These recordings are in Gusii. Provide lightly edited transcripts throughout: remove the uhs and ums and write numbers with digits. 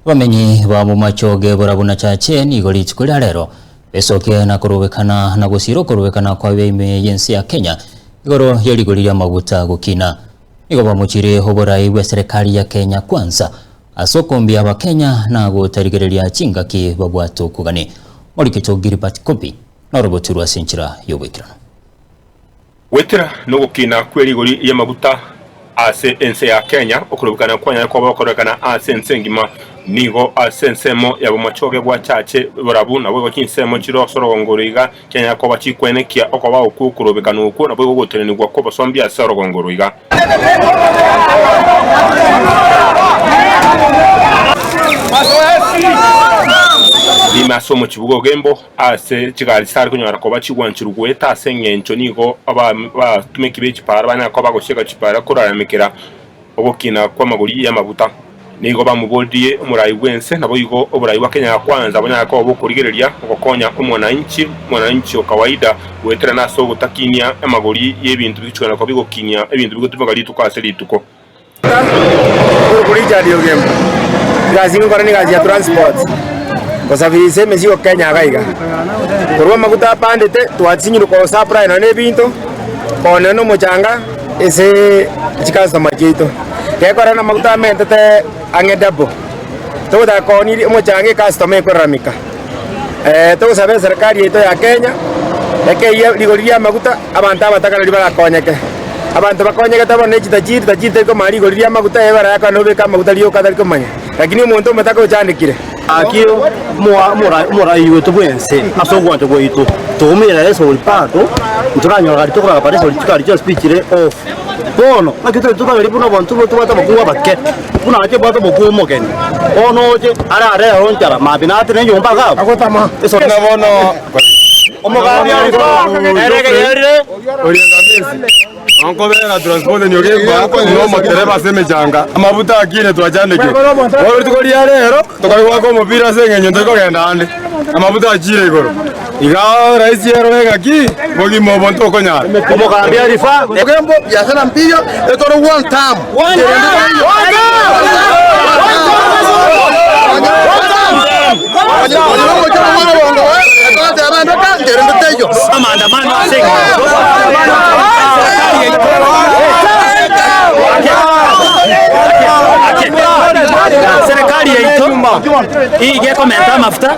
Abamenyi ba Bomachoge barabwo na Chache nigo rituko ria rero besokia na korobekana na gosiira okorobekana kwabe ime y'ense ya Kenya igoro ye rigori ri'amaguta gokina. Nigo bamochire oborai bw'eserekari ya Kenya Kwanza ase okombia abakenya na gotarigereria chingaki babwate okogani. Morikito Gilbert Kobi norobotirwe ase enchera y'oboikeranu. Goetera nogokina kwe rigori ri'amaguta ase ense ya Kenya, okorobekana kwanyare koba gokororekana ase ense engima. Nigo ase ensemo ya bomachoge bwa Chache borabu naboigo chinsemo chire ase orogongo oro iga chianyare koba chikwenekia okobao kw'okorobekana okwo naboigo ogotenenigwa kw'obosombi ase orogongo oro iga. Ime ase omochie bw'Ogembo ase chigari chitari konyara koba chigwancherwa goeta ase engencho nigo abatumeki be chipara banyare koba bagosieka chipara koraramekera ogokina kw'amagori y'amaguta. Nigo bamoboririe omorai bw'ense, naboigo oborai bwa Kenya ya Kwanza bonyare koba bokorigereria gokonya omwananchi, mwananchi o kawaida, goeterana ase ogotakinia amagori y'ebinto bigochikana koba bigokinia ebinto bigotumeka rituko ase rituko. Korokwa Richard Ogembo, egasi ngokora negasi ya transport, gosafirisa emesigo Kenya iga iga. Korwa amaguta apandete twasinyirwe ko supply nonye na ebinto, koonia na omochanga ase chicustomer chiaito. Gekora na amaguta amentete ang'e double, togotaka koonia omochanga ecustomer ekoraramika. Togosaba eserekari yaito ya Kenya, ekeyie rigori ri'amaguta, abanto abataka nario barakonyeke. Abanto bakonyegete bono ne chitajiri, tajiri tari komanya rigori ri'amaguta, eye barayakane obeke amaguta rioka atari komanya, lakini omonto omotaka ochandekire. Gaki omorai oito bw'ense ase ogwancha gwaito togomenyera esori bado ntoranyora gari tokorara para esori chigari chionsi pi chire off. Bono naki tore totageri buna abanto tobwate abakungu abake buna inche mbwate omokungu omogeni bono oche arare aro nchara mambia natenene enyomba iga abwo esori. Buna bono Onkobera transport nyogemba nomotereba ase emechanga amabuta akine twachandekire bono rituko ria rero tokari goaka omopira ase eng'encho ntari kogenda ande amabuta achire igoro iga rahisi erore ng'aki bogima obo ntokonyara. Omogambi Alifa. Ogembo biasara mbiyo etore one term. Amaandamano ase engencho serikali yaito iga ekomenta amafuta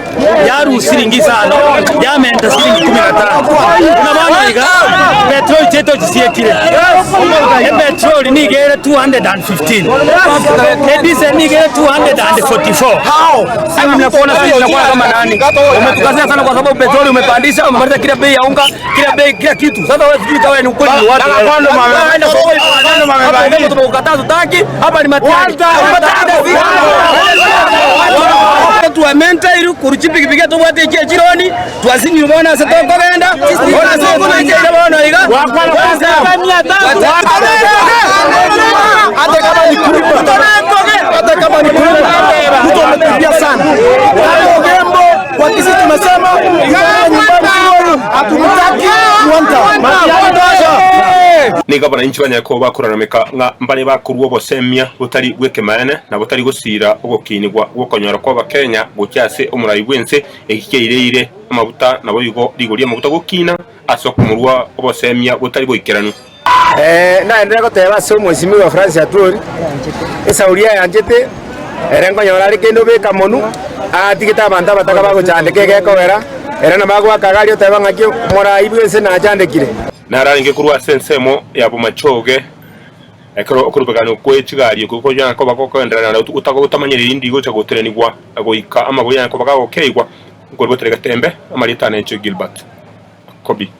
yarusia siringi isano yamenta siringi kumi na tano buna bono iga petroli chiaito chisiekire epetroli niga ere 215 ediesel niga ere 244. Umetukazia sana kwa sababu petroli umepandisha, umepandisha kila bei ya unga, kila bei, kila kitu. Sasa wewe sijui kama ni ukweli ni wapi. Wewe soko hapa ndio tumekukataa tutaki, hapa ni matiang'i. Twamenta iru kuru chipikipiki tobwate echi echironi twasinyirwe bono ase tokogenda bono ase tokonacheire bono iga Hata kama ni kulipa, hata kama ni kulipa, mtu amekimbia sana. Ogembo kwa kisi tumesema nyumbani hatumtaki one time. Nigo abananchi banyare koba bakorarameka ng'a mbare bakorua obosemia botari bw'ekemanene na botari gosiira ogokinigwa gw'okonyora kw'Abakenya gochia ase omorai bw'ense, eki kiaireire amaguta naboigo rigori ri'amaguta gokina ase okomorua obosemia botari boikeranu. Naenderere goteba ase omwesimigwa Francis Atwoli, esauri ayanchete, ere nkonyora are kende obeka monwe, atigete abanto abataka bagochandeka egekogera, ere nabo agoaka gari oteba ng'aki omorai bw'ense nachandekire. Naro arenge korwa ase ensemo ya bomachoge, ekero okorubekana kwe chigari okwo konyara koba gokoenderera na gotamanyeriri ndi gocha gotenenigwa goika amagoro yane koba gagokeigwa, nkorwa gotere getembe, amarieta ane inche Gilbert Kobi.